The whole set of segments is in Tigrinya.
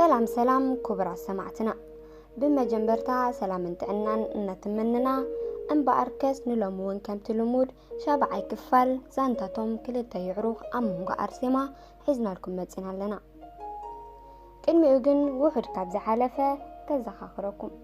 ሰላም ሰላም ክቡራት ሰማዕትና፣ ብመጀመርታ ሰላምን ጥዕናን እናተመነና፣ እምበኣርከስ ንሎሚ እውን ከምቲ ልሙድ ሻብዓይ ክፋል ዛንታቶም ክልተ የዕሩኽ ኣብ መንጎ ኣርሴማ ሒዝናልኩም መጺና ኣለና። ቅድሚኡ ግን ውሑድ ካብ ዝሓለፈ ከዘኻኽረኩም።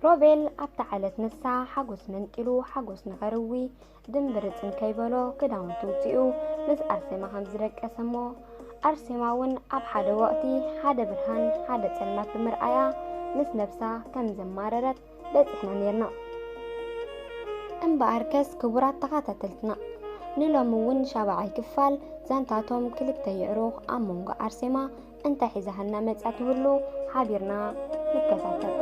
ሮቤል ኣብታ ዓለት ንሳ ሓጎስ መንጢሉ ሓጎስ ንኸርዊ ድምብርጽ እንከይበሎ ክዳውንቱ ውጺኡ ምስ ኣርሴማ ከም ዝደቀሰ እሞ ኣርሴማ እውን ኣብ ሓደ ወቕቲ ሓደ ብርሃን ሓደ ጸልማት ብምርኣያ ምስ ነብሳ ከም ዘማረረት በጺሕና ኔርና። እምበኣርከስ ክቡራት ተኻታተልትና ንሎሚ እውን ሻብዓይ ክፋል ዛንታቶም ክልተ የዕሩኽ ኣብ መንጎ ኣርሴማ እንታይ ሒዛሃልና መጽያ ትህሉ ሓቢርና ንከታተል።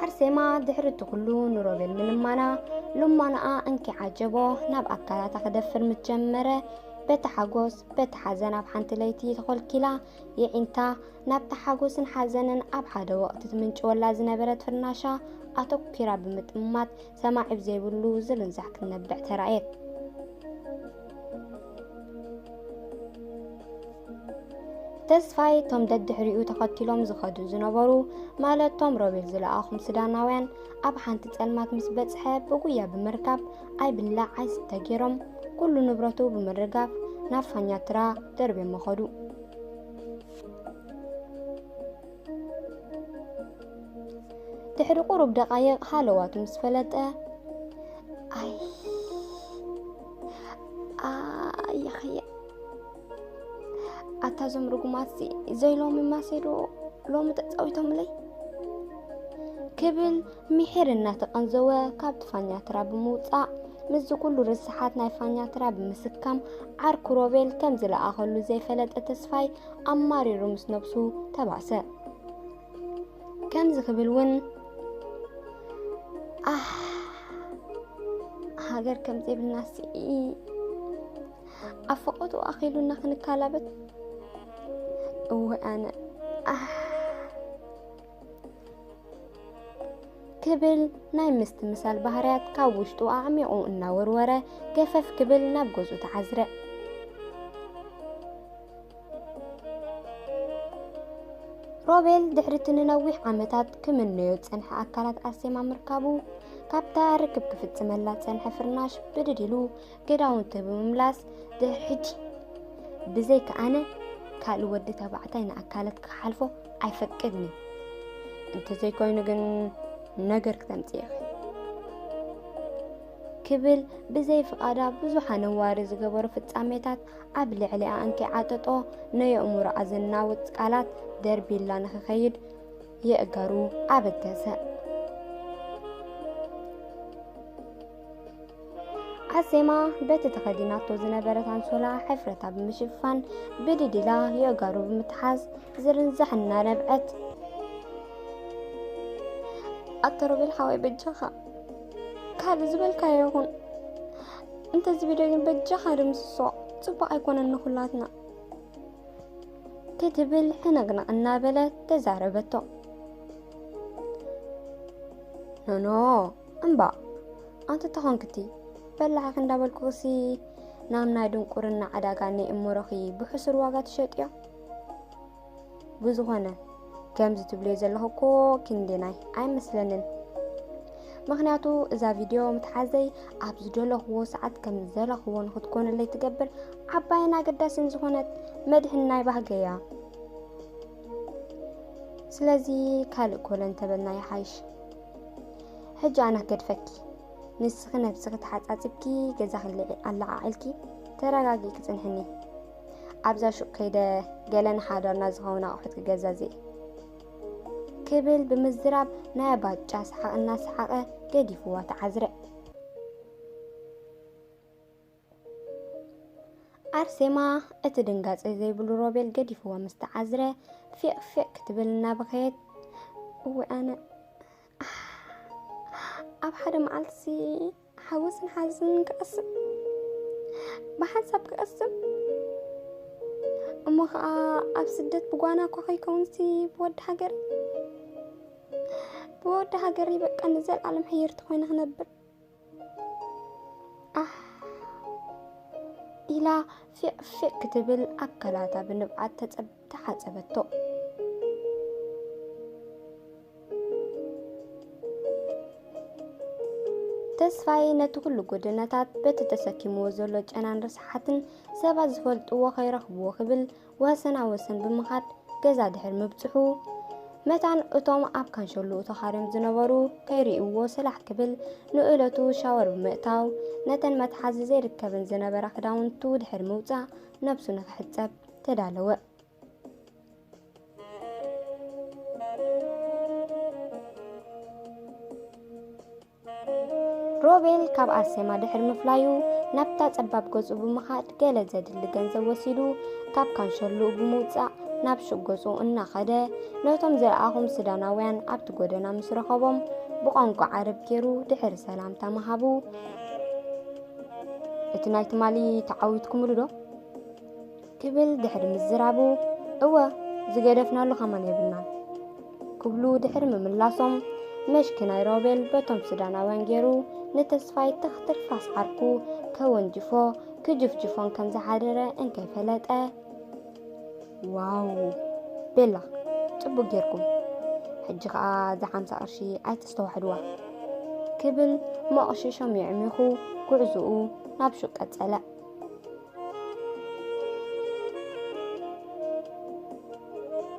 ኣርሴማ ድሕሪ እቲ ኩሉ ንሮቤል ምልማና፣ ልማናኣ እንኪ ዓጀቦ ናብ ኣካላታ ክደፍር ምስ ጀመረ፣ በቲ ሓጎስ በቲ ሓዘን ኣብ ሓንቲ ለይቲ ተኾልኪላ የዒንታ ናብታ ሓጎስን ሓዘንን ኣብ ሓደ ወቕቲ ትምንጭወላ ዝነበረት ፍርናሻ ኣተኲራ ብምጥማት ሰማዒ ብዘይብሉ ዝርንዛሕ ክትነብዕ ተራእየት። ተስፋይ እቶም ደድሕሪኡ ተኸቲሎም ዝኸዱ ዝነበሩ፣ ማለት እቶም ሮቤል ዝለኣኹም ሱዳናውያን፣ ኣብ ሓንቲ ጸልማት ምስ በጽሐ ብጉያ ብምርካብ ኣይብላዕ ኣይስተ ገይሮም፣ ኩሉ ንብረቱ ብምርጋፍ ናብ ፋኛትራ ደርብዮም ኸዱ። ድሕሪ ቁሩብ ደቓይቕ ሃለዋቱ ምስ ፈለጠ፣ ኣይ፣ ኣይ፣ ይኽየ። ኣታ እዞም ርጉማትሲ ዘይሎሚ ማሴዶ ሎሚ ተጻዊቶምለይ ክብል ምሒር እናተቐንዘወ ካብቲ ፋኛትራ ብምውጻእ፣ ምስዚ ኩሉ ርስሓት ናይ ፋኛትራ ብምስካም፣ ዓርኩ ሮቤል ከም ዝለኣኸሉ ዘይፈለጠ ተስፋይ ኣማሪሩ ምስ ነብሱ ተባእሰ። ከምዚ ክብል እውን፣ ኣህ፣ ሃገር ከም ዘይብልናሲ፣ ኣብ ፈቐቱ ኣኺሉና ክንካላበት። እወ ኣነ፣ ኣህ፣ ክብል ናይ ምስትምሳል ባህርያት ካብ ውሽጡ ኣዕሚቑ እናወርወረ፣ ገፈፍ ክብል ናብ ገዝኡ ተዓዝረ። ሮቤል ድሕሪ እቲ ንነዊሕ ዓመታት ክምነዮ ዝጸንሐ ኣካላት ኣርሴማ ምርካቡ፣ ካብታ ርክብ ክፍጽመላ ዝጸንሐ ፍርናሽ ብድድ ኢሉ ገዳውንቲ ብምምላስ፣ ድሕሪ ሕጂ ብዘይካ ኣነ ካልእ ወዲ ተባዕታይ ንኣካላት ክሓልፎ ኣይፈቅድን እዩ። እንተዘይኮይኑ ግን ነገር ክተምጽእ ኢኺ። ክብል ብዘይ ፍቓዳ ብዙሕ ኣነዋሪ ዝገበሮ ፍጻሜታት ኣብ ልዕሊኣ እንከይዓጠጦ፣ ናይ ኣእምሮኣ ዘናውጽ ቃላት ደርቢላ ንኽኸይድ የእጋሩ ኣበገሰ። ኣርሴማ በቲ ተኸዲናቶ ዝነበረት ኣንሶላ ሕፍረታ ብምሽፋን፣ ብድድ ኢላ የእጋሩ ብምትሓዝ ዝርንዛሕ እናነብዐት፣ ኣታ ሮቤል ሓወይ በጃኻ ካልእ ዝበልካዮ ይኹን፣ እንተዚ ቪድዮ ግን በጃኻ ድምስሶ፣ ጽቡቕ ኣይኮነን ንኹላትና። ክትብል ሕንቕንቕ እናበለት ተዛረበቶ። ኖኖ፣ እምባእ፣ ኣንቲ ተኾንክቲ በላዕኺ እንዳበልኩኽሲ ናብ ናይ ድንቁርና ዕዳጋ ናይ እምሮኺ ብሕሱር ዋጋ ትሸጥዮ? ብዝኾነ፣ ከምዚ ትብልዮ ዘለኺ እኮ ክንደይ ናይ ኣይመስለንን። ምኽንያቱ እዛ ቪድዮ ምትሓዘይ ኣብ ዝደለኽዎ ሰዓት ከም ዝደለኽዎ ንኽትኮነለይ ትገብር ዓባይን ኣገዳስን ዝኾነት መድሕን ናይ ባህገይ እያ። ስለዚ ካልእ ኮለን ተበልና ይሓይሽ። ሕጂ ኣነ ክገድፈኪ፣ ንስኺ ነብስኺ ተሓጻጺብኪ ገዛኺ ልዒ-፣ ኣለዓዒልኪ ተረጋጊእኪ ጽንሕኒ። ኣብዛ ሹቕ ከይደ ገለ ንሓዳርና ዝኸውን ኣቑሑት ክገዛዝእ እየ። ክብል ብምዝራብ ናይ ባጫ ሰሓቕ እናሰሓቐ ገዲፍዋ ተዓዝረ። ኣርሴማ እቲ ድንጋጸ ዘይብሉ ሮቤል ገዲፍዋ ምስ ተዓዝረ ፊቕ ፊቕ ክትብል እናበኸየት፣ እወ ኣነ ኣብ ሓደ መዓልትሲ ሓጎስን ሓዘንን ክቐስም፣ ብሓንሳብ ክቐስም፣ እሞ ኸኣ ኣብ ስደት ብጓና እኳ ከይከውንሲ ብወዲ ሃገር፣ ብወዲ ሃገር በቃ ንዘለኣለም ሕይርቲ ኮይነ ክነብር። ኣሕ ኢላ ፊቕ ፊቕ ክትብል ኣካላታ ብንብዓት ተጸብ-፣ ተሓጸበቶ። ተስፋይ ነቲ ኩሉ ጎደናታት በቲ ተሰኪምዎ ዘሎ ጨናን ርስሓትን ሰባት ዝፈልጥዎ ከይረኽብዎ ክብል ወሰና ወሰን ብምኻድ ገዛ ድሕር ምብጽሑ፣ መታን እቶም ኣብ ካንሸሎኡ ተኻርዮም ዝነበሩ ከይርእይዎ ሰላሕ ክብል ንእለቱ ሻወር ብምእታው፣ ነተን መትሓዚ ዘይርከበን ዝነበራ ክዳውንቱ ድሕር ምውጻእ ነብሱ ንክሕጸብ ተዳለወ። ሮቤል ካብ ኣርሴማ ድሕሪ ምፍላዩ ናብታ ጸባብ ገጹ ብምኻድ ገለ ዘድሊ ገንዘብ ወሲዱ ካብ ካንሸሉኡ ብምውጻእ ናብ ሹቕ ገጹ እናኸደ ነቶም ዝረኣኹም ሱዳናውያን ኣብቲ ጎደና ምስ ረኸቦም ብቋንቋ ዓረብ ገይሩ ድሕሪ ሰላምታ ምሃቡ፣ "እቲ ናይ ትማሊ ተዓዊትኩምሉ ዶ?" ክብል ድሕሪ ምዝራቡ፣ "እወ፣ ዝገደፍናሉ ከማን የብልናን" ክብሉ ድሕሪ ምምላሶም፣ መሽኪናይ ሮቤል በቶም ሱዳናውያን ገይሩ ንተስፋይ ትኽ ትርፋስ ዓርኩ ከወንጅፎ ክጅፍጅፎን ከም ዝሓደረ እንከይፈለጠ፣ "ዋው፣ ቤላ፣ ጽቡቅ ጌርኩም። ሕጂ ኸኣ እዛ ሓምሳ ቅርሺ ኣይተስተዋሕድዋ" ክብል መቕሽሾም የዕሚኹ ጉዕዞኡ ናብ ሹቕ ቀጸለ።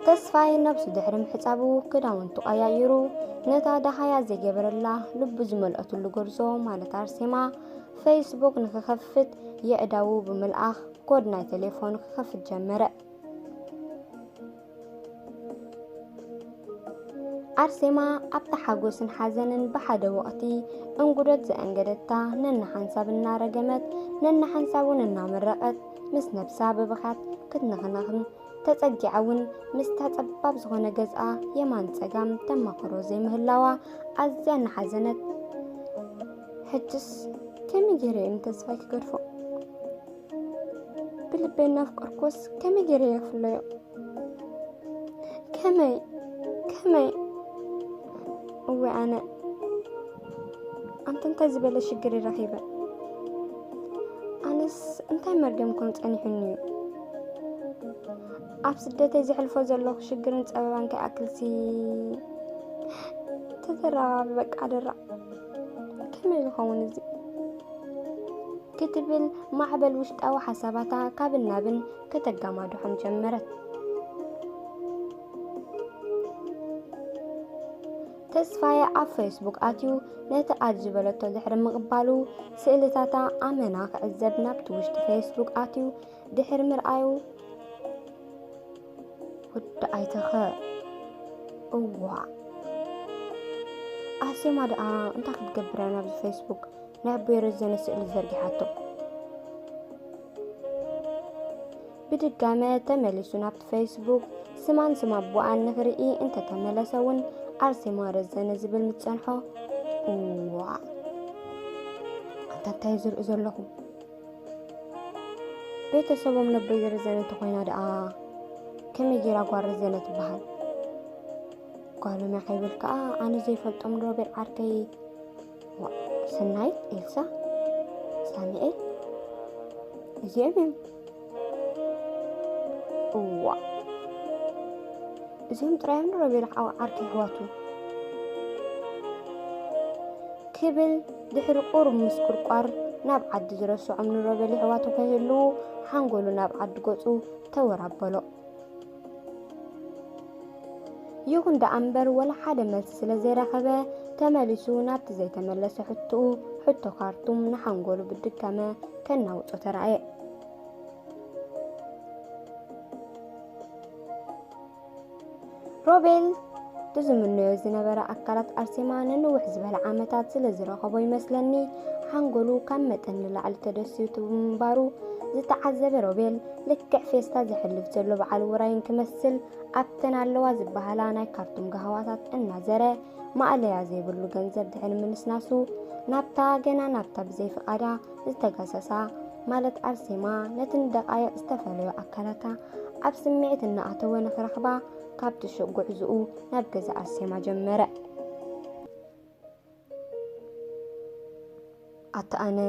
ተስፋይ ነብሱ ድሕሪ ምሕጻቡ ክዳውንቱ ቀያይሩ ነታ ደሃያ ዘይገበረላ ልቡ ዝመልአትሉ ጎርዞ ማለት ኣርሴማ ፌስቡክ ንክኸፍት የእዳዉ ብምልኣኽ ኮድ ናይ ቴሌፎኑ ክኸፍት ጀመረ። ኣርሴማ ኣብታ ሓጎስን ሓዘንን ብሓደ ወቕቲ እንጉዶት ዘአንገደታ ነንሓንሳብ እናረገመት ነንሓንሳብ እውን እናመረቐት ምስ ነብሳ ብብኻት ክትነኽነኽን ተጸጊዓ እውን ምስታ ጸባብ ዝኾነ ገዝኣ የማን ጸጋም ተማኽሮ ዘይምህላዋ ኣዝያ እናሓዘነት፣ "ሕጅስ ከመይ ገይረ እየ ንተስፋይ ክገድፎ? ብልበይ እናፍቀርኩስ ከመይ ገይረ እየ ክፍለዮ? ከመይ? ከመይ? እወ ኣነ፣ ኣንተ እንታይ ዝበለ ሽግር ረኺበ? ኣነስ እንታይ መርገም ኮን ጸኒሑኒ እዩ? ኣብ ስደተይ ዘሕልፎ ዘለኹ ሽግርን ጸበባን ከይኣክልሲ ተዘራባቢ በቃ ደራዕ። ከመይ ዝኸውን እዚ?" ክትብል ማዕበል ውሽጣዊ ሓሳባታ ካብን ናብን ከተጋማድሖም ጀመረት። ተስፋየ ኣብ ፌስቡክ ኣትዩ ነቲ ኣድ ዝበለቶ ድሕሪ ምቕባሉ፣ ስእልታታ ኣመና ክዕዘብ ናብቲ ውሽጢ ፌስቡክ ኣትዩ ድሕሪ ምርኣዩ፣ "ወዲ ኣይተኸ፣ እዋእ፣ ኣርሴማ ደኣ እንታይ ክትገብር እያ ናብዚ ፌስቡክ ናይ ኣቦይ ረዘነ ስእሊ ዘርጊሓቶ?" ብድጋመ ተመሊሱ ናብቲ ፌስቡክ ስማን ስም ኣቦኣን ንኽርኢ እንተተመለሰ እውን ኣርሴማ ረዘነ ዝብል ምስ ጸንሖ፣ "እዋእ፣ ኣንታ እንታይ ዝርኢ ዘለኹ? ቤተሰቦም ነቦይ ረዘነ እንተኾይና ደኣ ከመይ ገይራ ጓል ረዘነ ትበሃል? ጓሎም እያ ከይብል ከኣ ኣነ ዘይፈልጦም ሮቤል ዓርከይ፣ ዋ፣ ሰናይት፣ ኤልሳ፣ ሳሙኤል፣ እዚኦም እዮም። እዋ፣ እዚኦም ጥራይ እዮም ንሮቤል ዓው-፣ ዓርከይ ኣሕዋቱ?" ክብል ድሕሪ ቁሩብ ምስቁርቋር፣ ናብ ዓዲ ዝረስዖም ንሮቤል ኣሕዋቱ ከይህልዉ ሓንጎሉ ናብ ዓዲ ገጹ ተወራበሎ። ይኹን ደኣ እምበር፣ ወላ ሓደ መልሲ ስለ ዘይረኸበ፣ ተመሊሱ ናብቲ ዘይተመለሰ ሕቶኡ፣ ሕቶ ካርቱም፣ ንሓንጎሉ ብድጋመ ከናውጾ ተራእየ። ሮቤል፣ እቲ ዝምነዮ ዝነበረ ኣካላት ኣርሴማ ንንውሕ ዝበለ ዓመታት ስለ ዝረኸቦ ይመስለኒ፣ ሓንጎሉ ካብ መጠን ንላዕሊ ተደሲቱ ብምንባሩ ዝተዓዘበ ሮቤል፣ ልክዕ ፌስታ ዘሕልፍ ዘሎ በዓል ውራይን ክመስል፣ ኣብተን ኣለዋ ዝበሃላ ናይ ካርቱም ጋህዋታት እናዘረ፣ ማእለያ ዘይብሉ ገንዘብ ድሕሪ ምንስናሱ፣ ናብታ ገና ናብታ ብዘይ ፍቓዳ ዝተገሰሳ፣ ማለት ኣርሴማ፣ ነቲ ንደቓይቕ ዝተፈለዮ ኣካላታ ኣብ ስምዒት እናኣተወ ንኽረኽባ፣ ካብቲ ሹቕ ጉዕዝኡ ናብ ገዛ ኣርሴማ ጀመረ። ኣታ ኣነ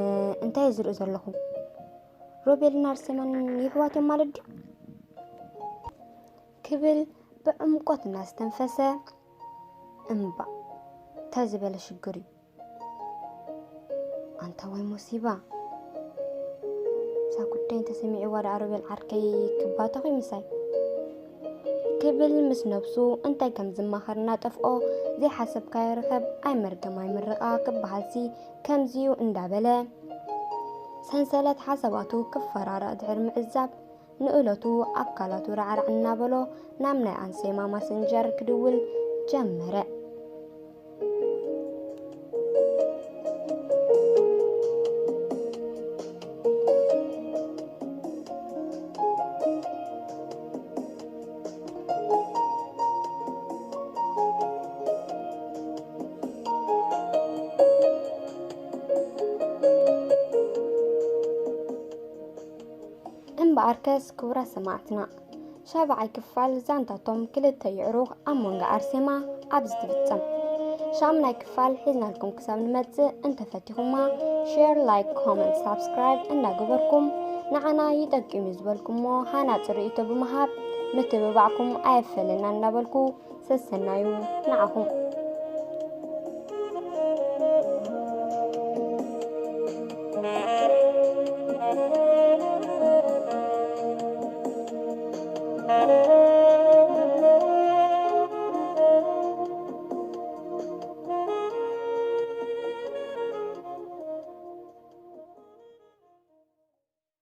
እንታይ እየ ዝርኢ ዘለኹ? ሮቤልን ኣርሴማን የሕዋት እዮም ማለት ድዩ? ክብል ብዕምቆት እናስተንፈሰ፣ እምባ፣ እንታይ ዝበለ ሽግር እዩ? ኣንታ ወይ ሙሲባ! እዛ ጉዳይ እንተሰሚዕዋ ደኣ ሮቤል ዓርከይ ክባተኽ እዩ ምሳይ። ክብል ምስ ነብሱ እንታይ ከም ዝማኸር እናጠፍኦ፣ ዘይሓሰብካዮ ርኸብ፣ ኣይመርገም ኣይምርቓ ክበሃልሲ ከምዚዩ እንዳበለ፣ ሰንሰለት ሓሳባቱ ክፈራረቕ ድሕሪ ምዕዛብ፣ ንእለቱ ኣካላቱ ራዕራዕ እናበሎ ናብ ናይ ኣርሴማ ማሰንጀር ክድውል ጀመረ። እምበኣርከስ ክቡራት ሰማዕትና፣ ሻብዓይ ክፋል ዛንታቶም ክልተ የዕሩኽ ኣብ መንጎ ኣርሴማ ኣብዚ ትፍጸም። ሻምናይ ክፋል ሒዝናልኩም ክሳብ ንመጽእ፣ እንተፈቲኹማ፣ ሼር፣ ላይክ፣ ኮመንት፣ ሳብስክራይብ እንዳገበርኩም ንዓና ይጠቅም እዩ ዝበልኩሞ ሃናጺ ርእይቶ ብምሃብ ምትብባዕኩም ኣየፈለና እንዳበልኩ፣ ሰሰናዩ ንዓኹም።